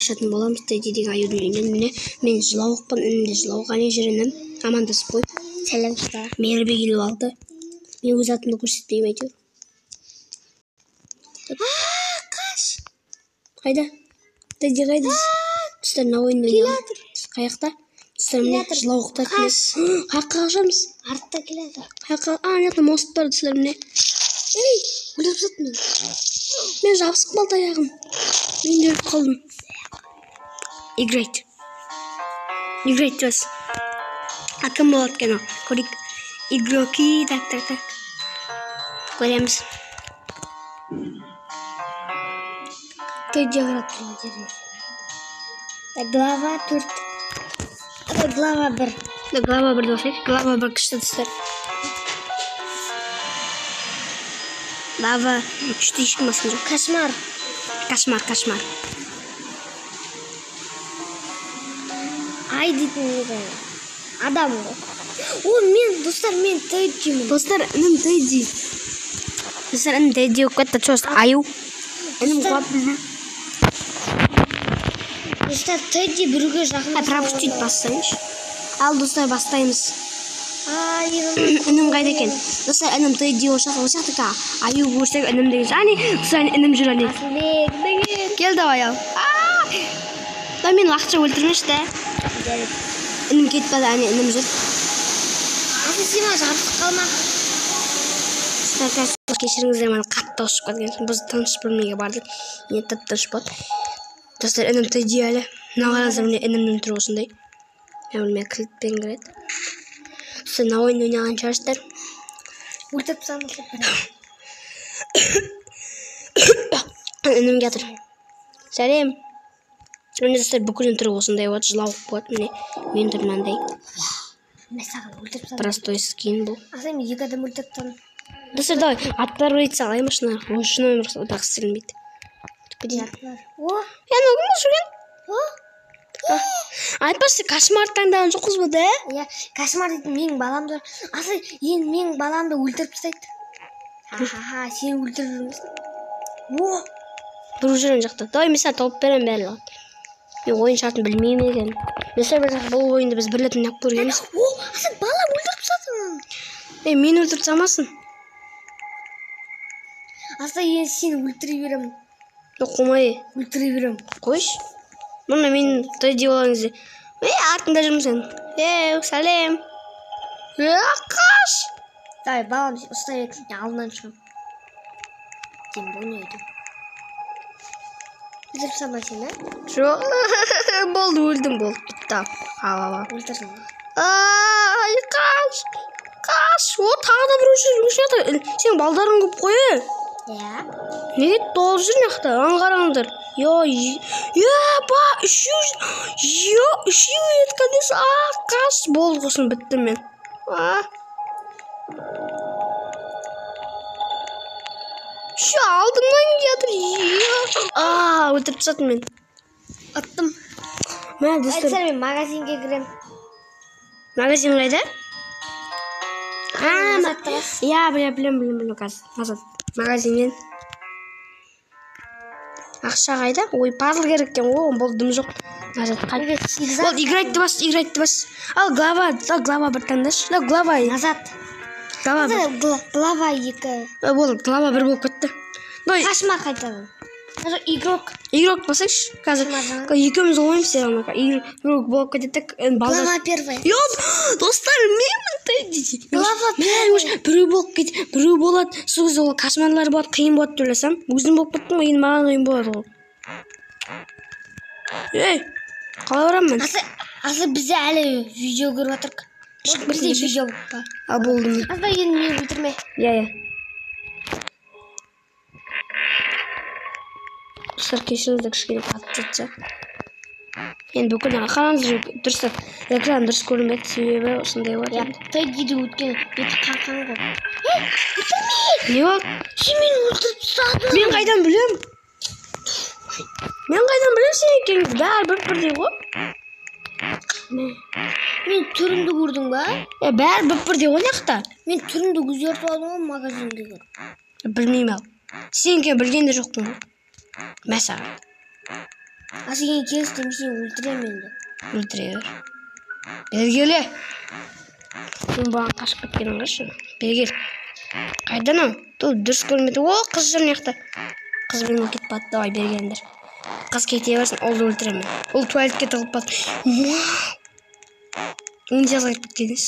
Қашатын боламыз Тедди деген аюдың үйінен. Міне, мен жылауықпын, інім де жылауық. Әне жүр інім, амандасып қой. Сәлем, достар. Мейірбек 56. Мен өз атымды көрсетпеймін әйтеуір. Қаш. Қайда? Тедди қайда? Достар, мына ойынды Келатыр. Қаяқта? Достар, міне Келатыр. жылауықтар Қаш. Қаяққа қашамыз? Артта келатыр. Қаяққа? А, ана жақта мост бар, достар, міне. Ей, өліп жатырмын мен. Мен жабысып қалды аяғым. Мен де өліп қалдым. Играть. Играть бас. А кім болады екен ол? Көрейік. Игроки, так, так, так. Көреміз. Тедди қарап тұрған жерде. Глава 4. Глава 1. Да, глава 1 болсайшы. Глава 1 күшті, достар. Глава 3-ті ешкім басқан жоқ. Кошмар. Кошмар, кошмар. Ай дейтін не ғой? Адам ғой. О, мен, достар, мен Теддимін. Достар, інім Тедди. Достар, інім Тедди болып кетті. Чё, аю. Інім Достар. қуап бізді. Достар, Тедди біреуге жақын. А, пропустить бассайыншы. Ал, достар, бастаймыз. Ай, Інім қайда екен? Достар, інім Тедди осы жақта, осы жақта аю көрсек, інім деген. Әне, достар, інім жүр, әне. Асылбек деген. Кел давай, ал. А! Да, мені уақытша өлтірмеші да. Інім кетіп барды, әне, інім жүр. Асыл, сен маған жабысып қалма. Достар, қазір кешіріңіздер, мені қатты ұрысып кеткен. Біз тыныш бөлмеге бардық. Енді тып-тыныш болды. Достар, інім Тедди әлі. Мына қараңыздар, міне інімнің түрі осындай. Мына бөлмеге кілтпен кіреді. Достар, мына ойынды ойнаған шығарсыздар. Өлтіріп тастадым. Інім келатыр. Сәлем. Міне, достар, бүкіл түрі осындай болады, жылауық болады. Міне, менің түрім мынандай. Мен саған өлтіріп тастадым. Простой скин бұл. Асыл, мен екі адам өлтіріп тастадым. Достар, давай, аттар өйт салайын машинаға. Ой, шын өмір бірақ істелінбейді. О! Е, анау кім бұл жүрген? О! Айтпашы, кошмар таңдаған жоқпыз ба, да? Иә, кошмар дейтін менің балам да. Асыл, енді менің баламды өлтіріп тастайды. Ха-ха-ха, сені өлтіріп жүрмесін. О! Біреу жүр ана жақта. Давай, мен саған тауып беремін барлығын. Мен ойын шартын білмеймін екен. Достар, бірақ бұл ойынды біз бір рет ойнап көргенбіз. О, Асыл, балам өлтіріп тастады мынаны. Ей, мені өлтіріп тастамасын. Асыл, енді сені өлтіре беремін. Жоқ, қоймай. Өлтіре беремін. Қойшы. Мұны мен Тедди болған кезде. Ей, артында жүрмін сен. Ей, сәлем. Е, қаш. Давай, балам, ұстай бер. Мен алдынан шығамын. Сен бұл не еді? Өлтіріп тастама сені, а? Жоқ. Болды, өлдім, болды. Бітті. Ал, ал, ал. Өлтірдім. Ай, қаш. Қаш. О, тағы да біреу жүр. Осы жақта. Сенің балдарың көп қой, е? Иә. Неге толып жүр мына жақта? Аны қараңдар. Йо, е, ба, үшеу жүр. Йо, үшеу еді, кәдесі. А, қаш. Болды, құрсын, біттім мен. А. Үшеу алдымнан келатыр. Йо. А, өлтіріп тастадым мен. Аттым. Мә, достар. Айтсам, мен магазинге кіремін. Магазин қайда? А, Назад бас. Иә, білем, білем, білем, білем, қазір. Назад. Магазиннен. Ақша қайда? Ой, пазл керек екен ғой, болды, дым жоқ. Назад, қайда? Болды, играть бас, играть бас. Ал, глава, ал, глава бір таңдашы. Ал, глава. Назад. Глава бір. Глава 2. Э, болды, глава 1 болып кетті. Давай. Қашма қайтадан. Қазір игрок. Игрок басайықшы. Қазір Қашма. екеуміз ойнаймыз все равно. Игрок болып кетеді. Енді балдар. Глава 1. Йоп, достар, менмін Тедди. Глава Мә, уже біреу болып кет, біреу болады. Сол кезде ол кошмарлар болады, қиын болады деп ойласам. Өзім болып кеттім ғой, енді маған қиын болады ғой. Ей, қалай барамын мен? Асы, асы бізде әлі видео көріп жатырық. Шығып Бізде кетіңдерші. видео бар. А, болды мен. Аса, енді мені өлтірме. Иә, иә. Достар, кешіріңіздер, кішкене қатып жатса. Енді бүкіл қараңыздар, дұрыс экран дұрыс көрінбеді, себебі осындай болады Иә, енді. Теддиді өткен беті қанқан ғой. Ей, өлтірме! Не болды? Сен мені өлтіріп тастадың. Мен қайдан білем? Мен қайдан білем сен екеніңді? Бәрі бір бірдей ғой. Мен түрімді көрдің ба? Е, бәрі бір бірдей ғой мына жақта. Мен түрімді өзгертіп алдым ғой магазинге кіріп. Білмеймін ал. Сен екенін білген де жоқпын ғой. Мә саған. А сен келістім, сені өлтіремін енді. Өлтіре бер. Бері келе. Оңбаған қашып кеткенін қарашы. Бері кел. Қайда анау? Тут дұрыс көрмеді. О, қыз жүр мына жақта. Қыз бірдеңе кетіп қалды. Давай, бері келіңдер. Қыз кете берсін, ұлды өлтіремін. Ол туалетке тығылып қалды. Унитазға кіріп кеткенсіз.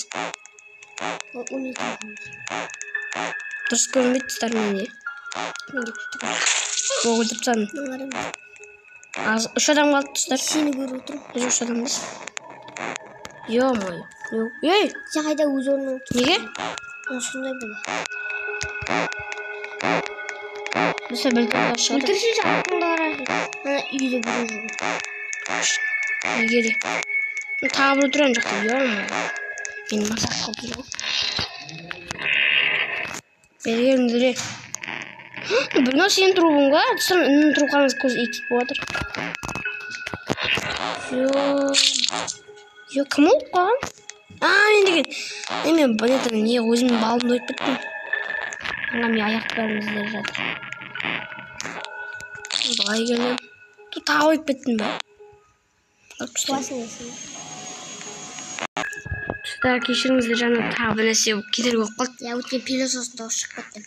Дұрыс көрінбейді достар менде. О, өлтіріп тастадым. Аз, 3 адам қалды достар. Сені көріп отырмын. Біз 3 адамбыз. Ё-моё. Ей! Сен қайда өз орныңа отырсың? Неге? Сондай болады. Достар, бәлкім олар шығады. Өлтірші артыңда қарашы. Ана үйде біреу жүр. Неге де? Тағы біреу тұр ана жақта. Ё-моё. Мені мазақ қылып жүр ғой. Бері келіңдер. Мынау сенің трубың ба? Достар, менің труб қараңыз, көз ит болып жатыр. Ё, кім болып қалған? А, мен деген. Мен это не, өзімнің балымды ойып кеттім. Ана мен аяқтарым іздеп жатыр. Былай келемін. Ту, тағы ойып кеттім ба? Достар, кешіріңіздер, жаңа тағы бір нәрсе кедергі болып қалды. Я өткен пилосостың дауысы шығып кетті.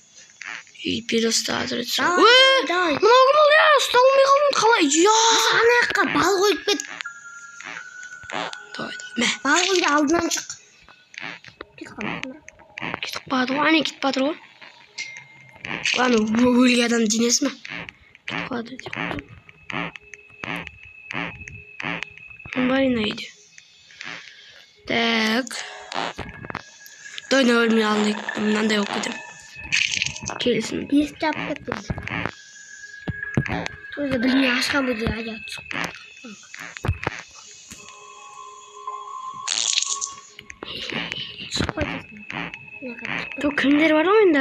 Үй, пилосты азыр етсін. Давай, давай. Мынау кім ол? Я, ұсталмай қалдым, қалай? Я! Ана жаққа бал қойып кет. Давай, давай. Мә. Бал қойды, алдынан шық. Кетіп қалмасын, бірақ. Кетіп қалады ғой, әне кетіп жатыр ғой. Ана өлген адамның денесі ме? Кетіп қалады деп қойдым. Кім бар ана үйде? Так. Давай, мына бөлменің алдына мынандай болып кетемін. Келсін. Есікті жауып кеттім. Өзі білмей ашқан бұл жерге аяқ түсіп кетті. Шығып қайтасың. Жоқ, кімдер бар ғой енді, а?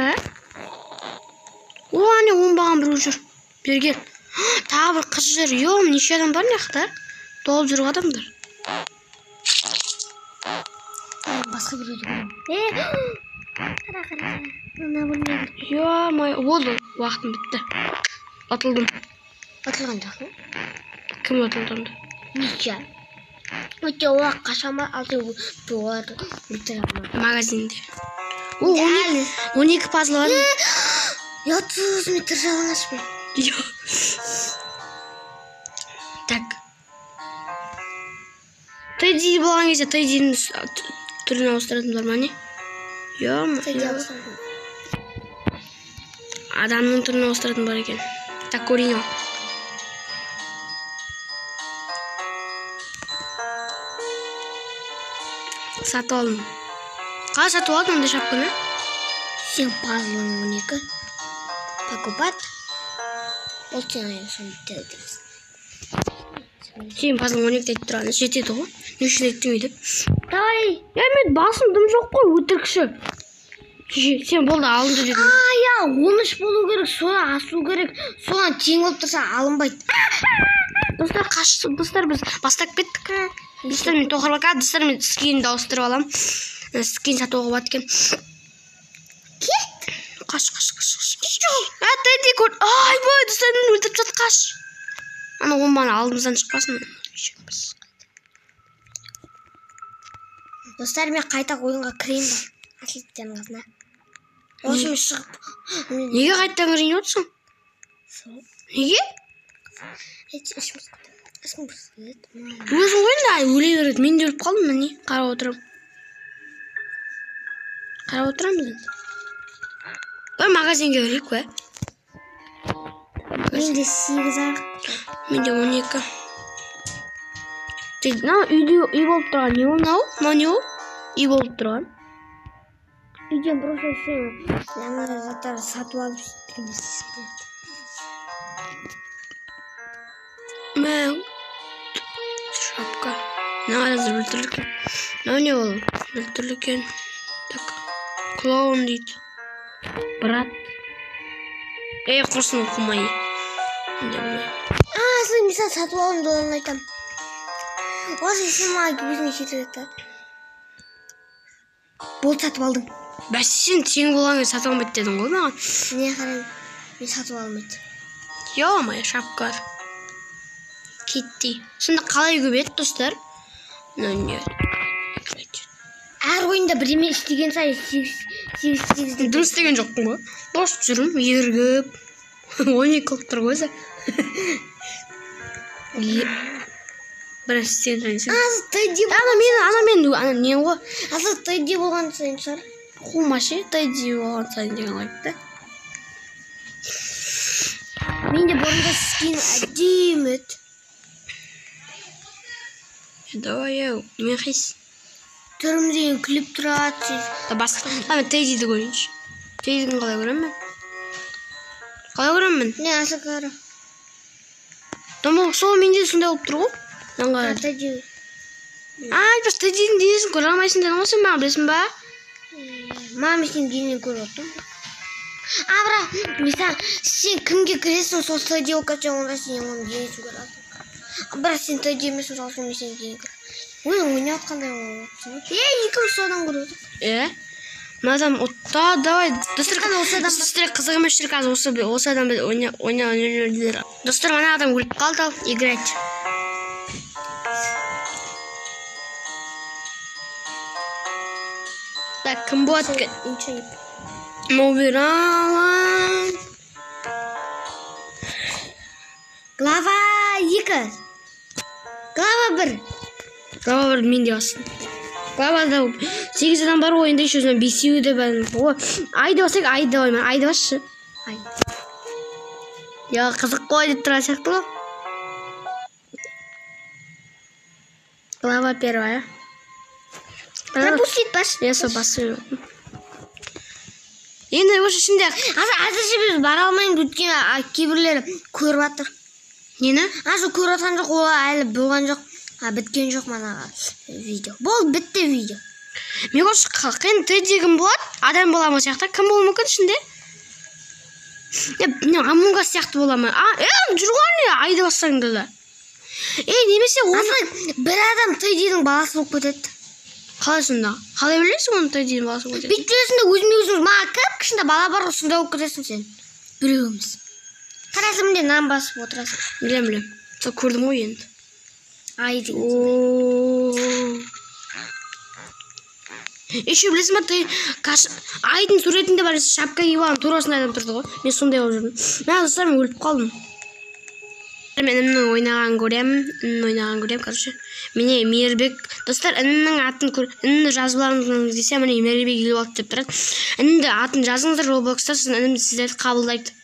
О, әне оңбаған біреу жүр. Бері кел. Тағы бір қыз жүр. Ё, неше адам бар мына жақта? Толып жүр ғой адамдар. Басқа біреуді көремін. Қара, қара, қара. Мына бөлмеге кіріп. Ё-моё, болды, уақытым бітті. Ұтылдым. Ұтылған жоқсың. Кім ұтылды онда? Ничья. Өте олар қаша алмай, ал сен оларды өлтіре алмадың. Магазинде. О, 12 пазл бар. Ұятсыз, мен тыр жалаңашпын. Ё. Так. Тедди болған кезде Теддидің түрін ауыстыратын бар ма, не? Ё-моё. Тедди ауыстыратын. Адамның түрін ауыстыратын бар екен. Так, көрейін ал. Сатып алдым. Қалай сатып алдың ондай шапканы? Сен пазлың 12. Покупать. Бұл сен соны бітіресің. Сен пазлың 12 айтып тұрғаны жетеді ғой. Не үшін айттың өйтіп? Давай. Е, мен басым дым жоқ қой, өтірікші. Шеше, сен болды, алынды дедің. А, я, 13 болу керек, соны асу керек, соған тең болып тұрса алынбайды. Достар, қашты, достар, біз бастап кеттік. Достар, мен тоқырбака, достар, мен скинді ауыстырып аламын. Скин сатуға болады екен. Кет. Қаш, қаш, қаш, қаш, қаш. А, Тедди көр. Айбай, достар, мені өлтіріп тастады, қаш. Ана оңбаған алдымыздан шықпасын. Достар, мен қайта ойынға кірейін ба? Атлеттердің қасына. Осымен шығып. Неге қайтадан кірейін деп отырсың? Сол. Неге? Ішім пысып. Ішім пысып. Өзің ғой енді, ай, өле береді. Мен де өліп қалдым, міне, қарап отырамын. Қарап отырамыз енді. Ой, магазинге кірейік пе? Менде 8 ақ. Менде 12. Тек, мынау үйде үй болып тұрған не ол мынау? Мынау не ол? Үй болып тұрған. Үйден просто сен жаңа заттарды сатып алып сөйтіп істейсің. Мә, шапка. Мына қараңыздар, біртүрлі екен. Мынау не ол? Біртүрлі екен. Так, клоун дейді. Брат. Ей, құрсын оқымай. Мен де білмеймін. А, сен мен саған сатып алдым, долларын айтамын. Осы сен маған өзіңе жетеді. Болды, сатып алдым. Бәс, сен тең болған кезде сатып алмайды дедің ғой маған. Не қараймын, мен сатып алмайды. Ё-моё, шапка бар. Кетті. Сонда қалай көбейеді, достар? Ну, не. Әр ойында бірдеме істеген сайын 8 8 8. Дым істеген жоқпын ғой. Бос жүрмін, ергіп. 12 қылып тұр ғой өзі. Бір істеген сайын сен. Аз Тедди. Ана мен, ана мен, ана не ғой? Аз Тедди болған сайын шығар. Қума ше, Тедди болған сайын деген айтты. Менде бұрында скин әдемі еді. Давай, ау, мен қайсы? Түрім деген күліп тұрады. Да басқа. А, мен Теддиді көрейінші. Теддиді қалай көремін мен? Қалай көремін мен? Не, аса қара. Дома сол менде сондай болып тұр ғой. Мынаған қара. Тедди. А, айтпас, Теддидің денесін көре алмайсың дедің ғой сен маған, білесің ба? Мама, сенің денені көріп отырмын. А, бірақ, мен сен кімге кіресің, сол Тедди болып кетсе, онда сен оның денесін көре аласың. Бірақ сен Тедди емессің, сол үшін мен сенің денені көре. Өзің ойнап жатқандай болып отырсың. Екеуміз содан көріп отырмыз. Мына адам ұтта, давай. Достар, осы адам сіздер қызық емес жүр қазір осы адам біз ойна, ойна, ойна. Достар, мына адам өліп қалды, ал играть. Так, кім болады екен? Ничего не Номер алан. Глава 2. Глава 1. Глава 1 мен де бастым. Главада 8 адам бар ғой, енді еще өзімнен 5-еуі де бар. О, айды басайық, айды давай, мен айды басшы. Ай. Я қызық қой деп тұрған сияқты ғой. Глава первая. Пропустить бас. Я сол басып. Енді осы ішінде Әзірше біз бара алмаймыз, өйткені кейбіреулері көріп жатыр. Нені? Әзір көріп жатқан жоқ, ол әлі болған жоқ. Біткен жоқ манағы видео. Болды, бітті видео. Мен осы қиын Тедди кім болады? Адам бола ма сияқты? Кім болуы мүмкін ішінде? Не, Амонг Ас сияқты бола ма? Жүр ғой не, айды бассаң да. Немесе оны Асыл, бір адам Теддидің баласы болып кетеді. Қалай сонда? Қалай білесің оны Теддидің баласы болып кететінін? Бүйтіп жүресің де өзіңе өзің, маған кіп-кішкентай бала бар ғой, сондай болып кетесің сен. Біреуіміз. Қарасың, міне нан басып отырасың. Білем, білем. Сол көрдім ғой енді. Ай деген сондай. О. Еще білесің ба, ты айдың суретінде бар, шапка киіп алған, тура осындай адам тұрды ғой. Мен сондай болып жүрдім. Мә, достар, мен өліп қалдым. Мен інімнің ойнағанын көремін, інімнің ойнағанын көремін, короче. Міне Мейірбек, достар, інімнің атын көр, інімді жазып алыңыз десе, міне Мейірбек 56 деп тұрады. Інімді атын жазыңыздар Robloxта, сосын інім сіздерді қабылдайды.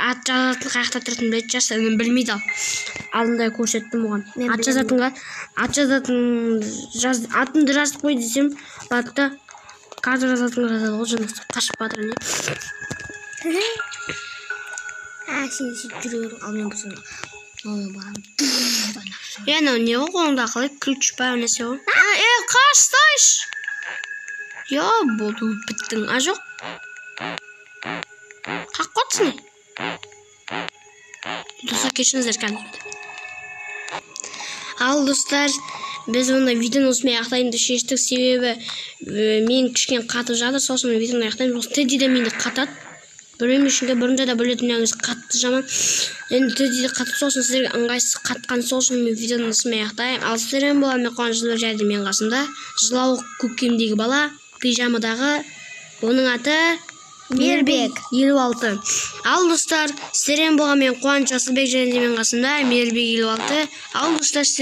Ат жазатын қай жақта тұратынын білетін шығарсыз, інім білмейді ал. Алдында көрсеттім оған. Мен Ат білемін. жазатынға, ат жазатын, жаз, атымды жазып қой десем, барады да, қазір жазатынға жазады ғой, жындысы қашып жатыр не. А, сен сөйтіп жүре бер, ал мен болсам, ал мен барамын. Анау не ғой қолыңда қалай ключ па нәрсе ғой? Қашсайшы! Я, болды, біттің. А, жоқ. Қақып қалыпсың не? Достар, кешіріңіздер кәдімгі. Ал достар, біз онда видеоны осымен аяқтаймыз деп шештік, себебі мен кішкене қатып жатыр, сол үшін видеоны аяқтаймыз. Осы Тедди де менде қатады. Білмеймін үшін де бұрында да білетін негізі қатты жаман. Енді Тедди де қатып, сол үшін сіздерге ыңғайсыз қатқан, сол үшін мен видеоны осымен аяқтаймын. Ал сіздермен боламын мен Қуаныш Жылбек, және де менің қасымда жылауық көктемдегі бала, пижамадағы, оның аты Мейірбек. 56. Ал достар, сіздермен болған мен Қуаныш Асылбек, және де менің қасымда Мейірбек 56. Ал достар, сіздер